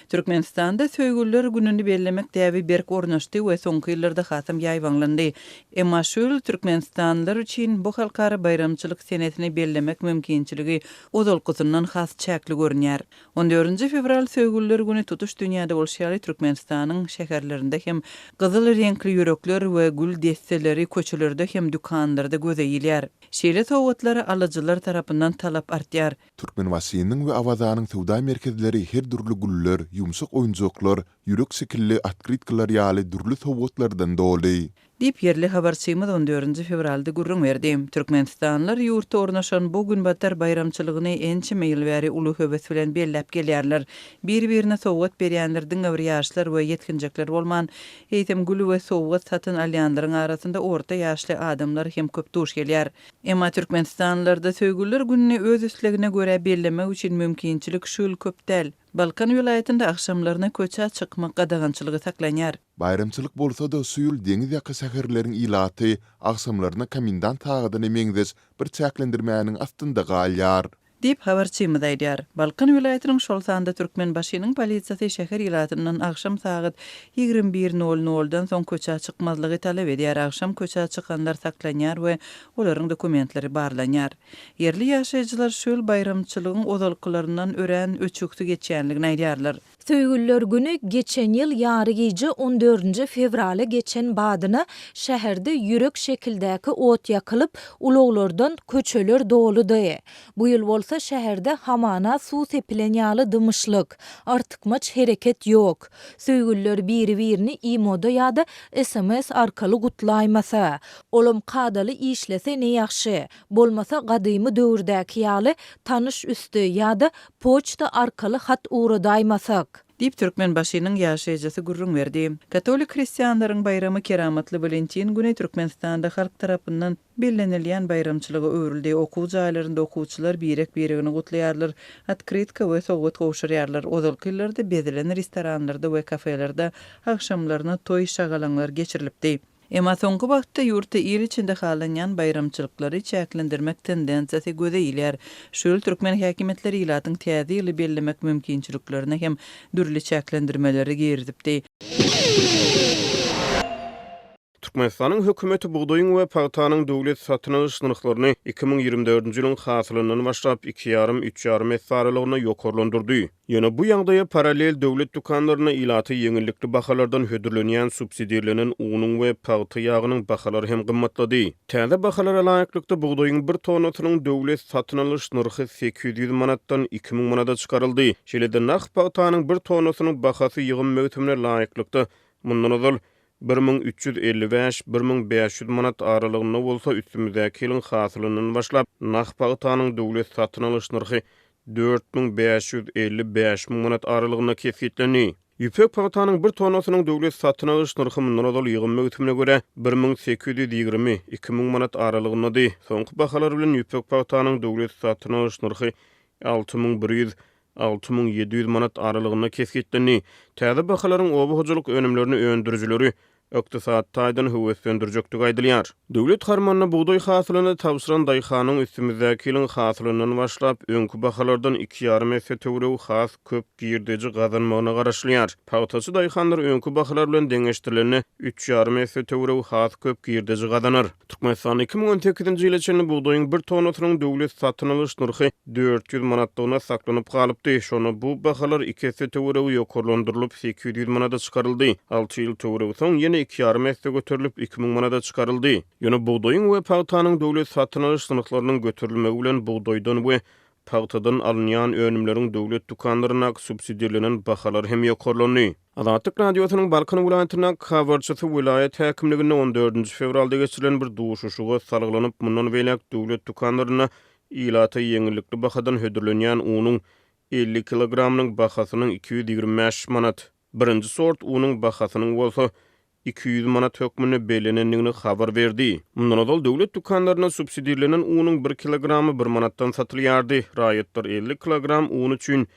Türkmenistanda Söýgüliler gününi bellemek däbi berk ornaşdy we soňky ýyllarda hasam ýaýbaňlandy. Emma şu ýyl türkmenistanlylar üçin bu halkara baýramçylyk senesini bellemek mümkinçiligi ozalkysyndan has çäkli görünýär. On dördünji fewral Söýgüliler güni tutuş dünýäde bolşy ýaly Türkmenistanyň şäherlerinde hem gyzyl reňkli ýürekler we gül desseleri köçelerde hem dükanlarda göze ilýär. Şeýle sowgatlara alyjylar tarapyndan talap artýar. Türkmenbaşynyň we Awazanyň söwda merkezleri her dürli güller, ýumşak oýunjaklar, ýürek şekilli otkrytkalar ýaly dürli sowgatlardan doly. Diýip, ýerli habarçymyz on dördünji fewralda gürrüň berdi. Türkmenistanlylar ýurtda ornaşan bu günbatar baýramçylygyny ençeme ýyl bäri uly höwes bilen belläp gelýärler. Bir-birine sowgat berýänler diňe bir ýaşlar we ýetginjekler bolman, eýsem gül we sowgat satyn alýanlaryň arasynda orta ýaşly adamlar hem köp duş gelýär. Emma türkmenistanlylarda Söýgüliler gününi öz islegine görä bellemek üçin mümkinçilik şu ýyl köp däl. Balkan welaýatynda agşamlaryna köçä çykmak gadagançylygy saklanýar. Baýramçylyk bolsa-da şu ýyl deňiz ýaka şäherleriň ilaty agşamlaryna komendant sagadyna meňzeş bir çäklendirmäniň astynda galýar. Diýip, habarçymyz aýdýar. Balkan welaýatynyň, şol sanda Türkmenbaşynyň polisiýasy şäher ilatyndan agşam sagat 21 nol noldan soň köçä çykmazlygy talap edýär, agşam köçä çykanlar saklanýar we olaryň dokumentleri barlanýar. Ýerli ýaşaýjylar şu ýyl baýramçylygyň ozalkylaryndan örän öçügsi geçýänligini aýdýarlar. Söýgüliler güni geçen ýyl ýary gije on dördünji fewrala geçen badyna şäherde ýürek şekildäki ot ýakylyp, ulaglardan köçeler doludy. Bu ýyl bolsa şäherde hamana suw sepilen ýaly dymyşlyk, artykmaç hereket ýok. Söýgüliler biri-birini imoda ýa-da sms arkaly gutlaýmasa. Olam kadaly işlese ne ýagşy. Bolmasa gadymy döwürdäki ýaly tanyş üsti ýa-da poçta arkaly hat ugradaýmasak. Diýip, Türkmenbaşynyň ýaşaýjysy gürrüň berdi. Katolik hristianlaryň baýramy Keramatly Walentin güni Türkmenistanda halk tarapyndan bellenilýän baýramçylyga öwrüldi. Okuw jaýlarynda okuwçylar birek-biregini gutlaýarlar, otkrytka we sowgat gowşurýarlar. Ozalky ýyllarda bezelen restoranlarda we kafelerde agşamlaryna toý-şagalaňlar geçirilipdi. Emma soňky wagtda ýurtda il içinde halanýan baýramçylyklary çäklendirmek tendensiýasy göze ilýär. Şu ýyl türkmen häkimiýetleri ilatyň Täze ýyly bellemek mümkinçiliklerine hem dürli çäklendirmeleri girizipdi. Türkmenistanyň hökümeti bugdaýyň we pagtanyň döwlet satyn alyş nyrhlaryny 2024-nji ýylyň hasylyndan başlap iki ýarym, üç ýarym esse aralygynda ýokarlandyrdy. Ýöne bu ýagdaýa parallel döwlet dükanlarynda ilata ýeňillikli bahalardan hödürlenýän subsidirlenen unuň we pagta ýagynyň bahalary hem gymmatlady. Täze bahalara laýyklykda, bugdaýyň bir tonnasynyň döwlet satyn alyş nyrhy 800 manatdan 2000 manada çykaryldy. Şeýle-de nah pagtanyň bir tonnasynyň bahasy ýygym möwsümine laýyklykda mundan ozal 1355, 1500 manat aralygynda bolsa, üstümizdäki ýylyň hasylyndan başlap, nah pagtanyň döwlet satyn alyş nyrhy 4550, 5000 manat aralygynda kesgitlendi. Ýüpek pagtanyň bir tonnasynyň döwlet satyn alyş nyrhy mundan ozal ýygym möwsümine görä 1820, 2000 manat aralygyndady. Soňky bahalar bilen ýüpek pagtanyň döwlet satyn alyş nyrhy 6100, 6700 manat aralygynda kesgitlendi. Täze bahalaryň oba hojalyk önümlerini öndürijileri ykdysady taýdan höweslendirjekdigi aýdylýar. Döwlet harmanyna bugdaý hasylyny tabşyran daýhanyň üstümizdäki ýylyň hasylyndan başlap, öňki bahalardan iki ýarym esse töweregi has köp girdeji gazanmagyna garaşylýar. Pagtaçy daýhanlar öňki bahalar bilen deňeşdirilende, üç ýarym esse töweregi has köp girdeji gazanar. Türkmenistanda 2018-nji ýyla çenli bugdaýyň bir tonnasynyň döwlet satyn alyş nyrhy 400 manatlygyna saklanyp galypdy. Şonda bu bahalar iki esse töweregi ýokarlandyrylyp, 800 manada çykaryldy. Alty ýyl töweregi soň ýene iki ýarym esse göterilip, 2000 manada çykaryldy. Ýöne bugdaýyň we pagtanyň döwlet satyn alyş nyrhlarynyň göterilmegi bilen bugdaýdan we pagtadan alynýan önümleriň döwlet dükanlaryndaky subsidirlenen bahalary hem ýokarlandy. Azatlyk Radiosynyň Balkan welaýatyndaky habarçysy welaýat häkimliginde on dördünji fewralda geçirilen bir duşuşyga salgylanyp, mundan beýläk döwlet dükanlarynda ilata ýeňillikli bahadan hödürlenýän unuň 50 kilogramynyň bahasynyň 225 manat, birinji sort unuň bahasynyň bolsa 200 manat hökmünde bellenendigini habar berdi. Mundan ozal döwlet dükanlarynda subsidirlenen unuň bir kilogramy bir manatdan satylýardy. Raýatlar 50 kilogram un üçin.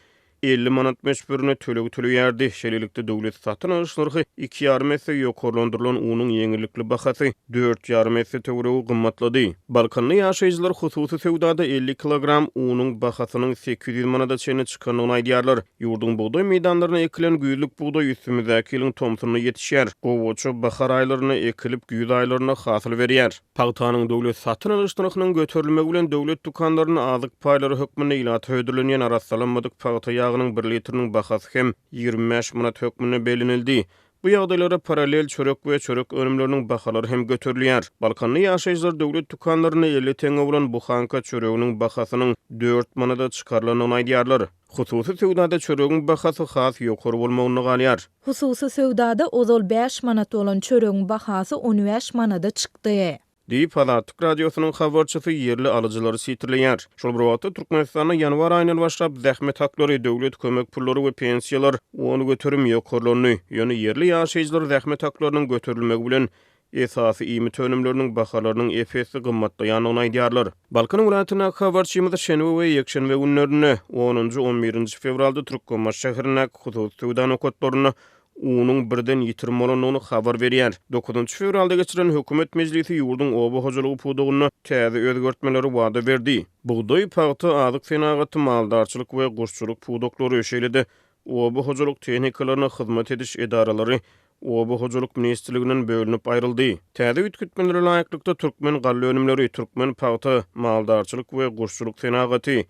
50 manat möçberinde töleg töleýärdi. Şeýlelikde, döwlet satyn alyş nyrhy iki ýarym esse ýokarlandyrylan unuň ýeňillikli bahasy dört ýarym esse töweregi gymmatlady. Balkanly ýaşaýjylar hususy söwdada 50 kilogram unuň bahasynyň 800 manada çenli çykandygyny aýdýarlar. Ýurduň bugdaý meýdanlaryna ekilen güýzlük bugdaý üstümizdäki ýylyň tomsunda ýetişýär. Gowaça bahar aýlarynda ekilip, güýz aýlarynda hasyl berýär. Pagtanyň döwlet satyn alyş nyrhynyň göterilmegi bilen döwlet dükanlarynda azyk paýlary hökmünde ilata hödürlenýän arassalanmadyk pagta ýagynyň bir litriniň bahasy hem 25 manat hökmünde bellenildi. Bu ýagdaýlara parallel çörek we çörek önümleriniň bahalary hem göterilýär. Balkanly ýaşaýjylar döwlet dükanlarynda 50 teňňe bolan buhanka çöreginiň bahasynyň dört manada çykarylandygyny aýdýarlar. Hususy söwdada çöregiň bahasy has ýokary bolmagynda galýar. Hususy söwdada ozal bäş manat bolan çöregiň bahasy on bäş manada çykdy. Diýip, Azatlyk Radiosynyň habarçysy ýerli alyjylary sitirleýär. Şol bir wagtda, Türkmenistanda ýanwar aýyndan başlap zähmet haklary, döwlet kömek pullary we pensiýalar 10% ýokarlandy. Ýöne ýerli ýaşaýjylar zähmet haklarynyň göterilmegi bilen esasy iýmit önümleriniň bahalarynyň ep-esli gymmatlaýandygyny aýdýarlar. Balkan welaýatyndaky habarçymyz şenbe we ýekşenbe günlerinde, onunjy, on birinji fewralda Türkmenbaşy şäherindäki hususy söwda nokatlarynda unuň birden ýitirim bolandygyny habar berýär. Dokuzynjy fewralda geçirilen hökümet mejlisi ýurduň oba hojalygy pudagynda täze özgertmeleri wada berdi. Bugdaý, pagta, azyk senagaty, maldarçylyk we guşçulyk pudaklary, şeýle-de oba hojalyk tehnikalaryna hyzmat ediş edaralary Oba hojalyk ministrliginden bölünip aýryldy. Täze üýtgetmelere laýyklykda, Türkmen galla önümleri, Türkmen pagta, maldarçylyk we guşçulyk senagaty,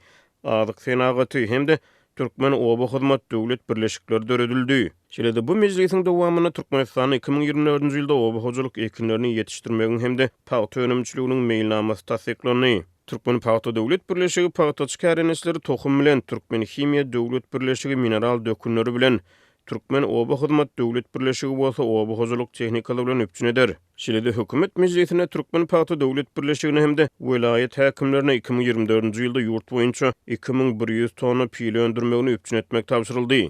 azyk senagaty hem-de Türkmen oba hyzmat döwlet birleşikleri döredildi. Şeýle-de bu mejlisiň dowamynda Türkmenistanda 2024-nji ýylda oba hojalyk ekinlerini ýetişdirmegiň hem-de pagta önümçiliginiň meýilnamasy tassyklandy. Türkmenpagta döwlet birleşigi pagtaçy kärendeçileri tohum bilen, Türkmenhimiýa döwlet birleşigi mineral dökünleri bilen, Türkmen oba hyzmat döwlet birleşigi bolsa oba hojalyk tehnikalary bilen üpjün eder. Şeýle-de Hökümet mejlisinde Türkmenpagta döwlet birleşigine hem-de welaýat häkimlerine 2024-nji ýylda ýurt boýunça 2100 tonna pile öndürmegini üpjün etmek tabşyryldy.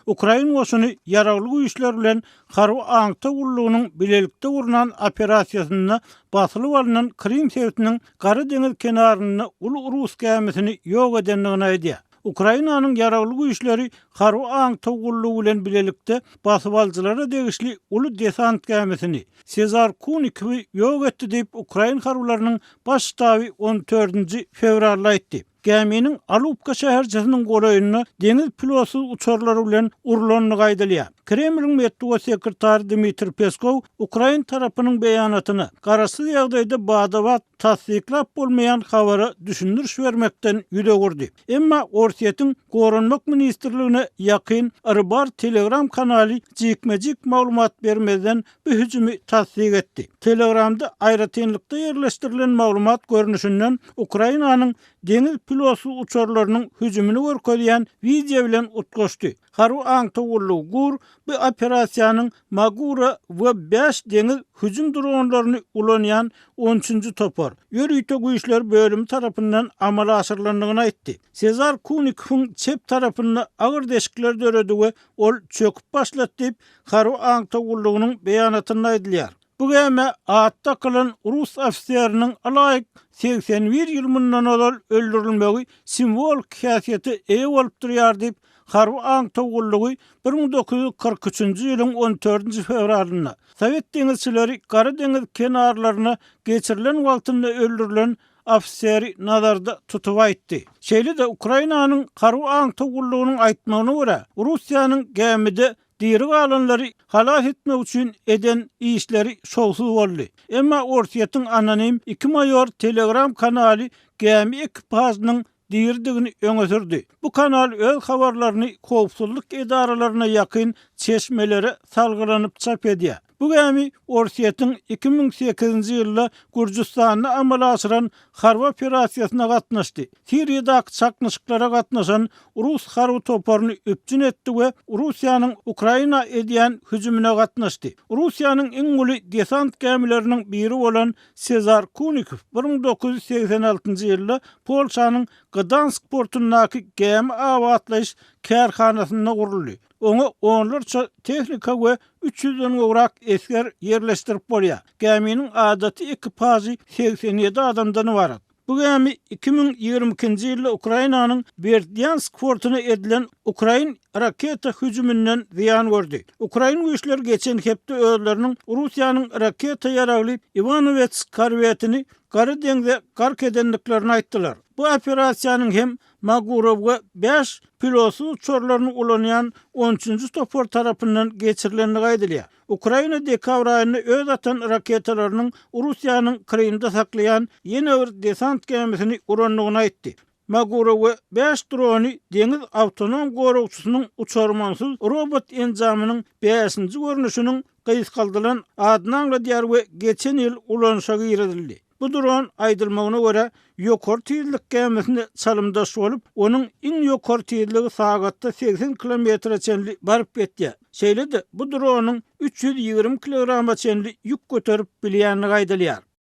Ukrain goşuny Ýaragly Güýçler bilen Harby aňtaw gullugynyň bilelikde gurnan operasiýasynda basylyp alnan Krym sebitiniň Gara deňiz kenarynda uly rus gämisini ýok edendigini aýdýar. Ukrainanyň Ýaragly Güýçleri Harby aňtaw gullugy bilen bilelikde basybalyjylara degişli uly desant gämisini, Sezar Kunikowy ýok etdi diýip, ukrain harbylarynyň Baş ştaby on dördünji fewralda aýtdy. Gäminiň Alupka şäherçesiniň golaýynda deňiz pilotsyz uçarlary bilen urlandygy aýdylýar. Kremliň metbugat sekretary Dmitriý Peskow ukrain tarapynyň beýanatyna garaşsyz ýagdaýda bada-bat tassyklap bolmaýan habara düşündiriş bermekden ýüz öwürdi. Emma Orsýetiň Goranmak ministrligine ýakyn Rybar Telegram kanaly jikme-jik maglumat bermezden bu hüjümi tassyk etdi. Telegramda aýratynlykda ýerleşdirilen maglumat görnüşinden Ukrainanyň deňiz pilotsyz uçarlarynyň hüjümini görkezýän wideo bilen utgaşdy. Harby aňtaw gullugy GUR bu operasiýanyň Magura we bäş deňiz hüjüm dronlaryny ulanýan on üçünji topar, ýörite güýçler bölümi tarapyndan amala aşyrylandygyny aýtdy. Sezar Kunikowyň çep tarapynda agyr deşikler döredi we ol çöküp başlady diýip, Harby aňtaw gullugynyň beýanatynda aýdylýar. Bu gämä at dakylan rus ofiseriniň ylaýyk 81 ýyl mundan ozal öldürilmegi simwolik häsiýete eýe bolup durýar diýip, Harby aňtaw gullugy 1943-nji ýylyň on dördünji fewralynda sowet deňizçileri Gara deňiz kenarlaryna geçirilen wagtynda öldürilen ofiseri nazarda tutup aýtdy. Şeýle-de Ukrainanyň Harby aňtaw gullugynyň aýtmagyna görä, Russiýanyň gämide diri galanlary halas etmek üçin eden işleri şowsuz boldy. Emma Orsýetiň anonim iki maýor Telegram kanaly gämi ekipažynyň diridigini öňe sürdi. Bu kanal öz habarlaryny howpsuzlyk edaralaryna ýakyn çeşmelere salgylanyp çap edýär. Bu gämi Orsýetiň 2008-nji ýylda Gürjüstanda amala aşyran harby operasiýasyna gatnaşdy, Siriýadaky çaknyşyklara gatnaşan rus harby toparyny üpjün etdi we Russiýanyň Ukraina edýän hüjümine gatnaşdy. Russiýanyň iň uly desant gämileriniň biri bolan Sezar Kunikow 1986-njy ýylda Polşanyň Gdansk portundaky gämi abatlaýyş kärhanasynda guruldy. Oňa onlarça tehnika we üç ýüzden gowrak esger ýerleşdirip bolýar. Gäminiň adaty ekipažy 87 adamdan ybarat. Bu gämi 2022-nji ýylda Ukrainanyň Berdýansk portuna edilen ukrain raketa hüjüminden zyýan gördi. Ukrain güýçleri geçen hepde özleriniň Russiýanyň raketa ýaragly Iwanowets korwetini Gara deňze gark edendiklerini aýtdylar. Bu operasiýanyň hem Magurowga bäş pilotsyz uçarlaryny ulanýan on üçünji topar tarapyndan geçirilendigi aýdylýar. Ukraina dekabr aýynda öz atan raketalarynyň Russiýanyň Krymda saklaýan ýene bir desant gämisini urandygyny aýtdy. Magurowa bäş drony deňiz awtonom goragçysynyň uçarmansyz robot enjamynyň bäşinji görnüşiniň gysgaldylan adyny aňladýar we geçen ýyl ulanyşa girizildi. Bu dron, aýdylmagyna görä, ýokary tizlik gämisine çalymdaş bolup, onuň iň ýokary tizligi sagatda 80 kilometre çenli baryp ýetýär. Şeýle-de, bu dronyň 320 kilograma çenli ýük göterip bilýändigi aýdylýar.